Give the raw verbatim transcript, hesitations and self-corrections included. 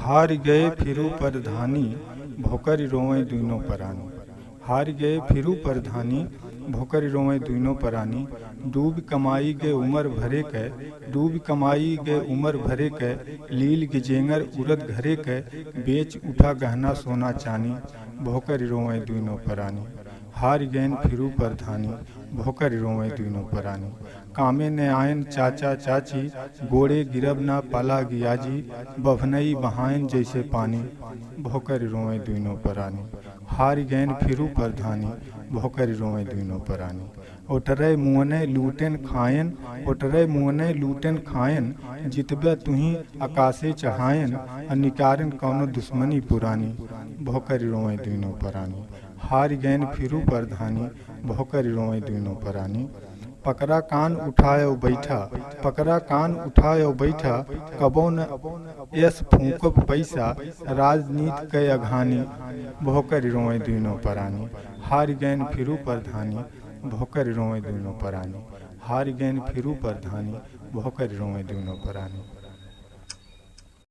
हारि गए फिरु परधानी, भोकरि रोवैं दुइनो परानी। हारि गए फिरु परधानी, भोकरि रोवैं दुइनो परानी। डूबि कमाई गए उमर भरे कै, डूबि कमाई गए उमर भरे कै, लीलि गेजेंगर उरद घरे कै, बेचि उठा गहना सोना चानी, भोकरि रोवैं दुइनो परानी। हारि गएन फिरु परधानी, भोकरि रोवैं दुइनो परानी। कामे न आएन चाचा चाची, गोड़े गिरब न पाला गियाजी, बभनई बहाएन जइसे पानी, भोकरि रोवैं दुइनो परानी। हारि गएन फिरु परधानी, भोकरि रोवैं दुइनो परानी। ओटरै मुअनै लूटेन खाएन, ओटरै मुअनै लूटेन खाएन, जितब्या तुहीं अकासे चढ़ाएन, अ निकारेन कउनो दुसमनी पुरानी, भोकरि रोवैं दुइनो परानी। हारि गएन फिरु परधानी, भोकरि रोवैं दुइनो परानी। पकरा कान उठायो बैठा, पकरा कान उठायो बैठा, कबो न एस फूंकब पैसा, राजनीति कै अघानी, भोकरि रोवैं दुइनो परानी। हारि गएन फिरु परधानी, भोकरि रोवैं दुइनो परानी। हारि गएन फिरु परधानी, भोकरि रोवैं दुइनो परानी।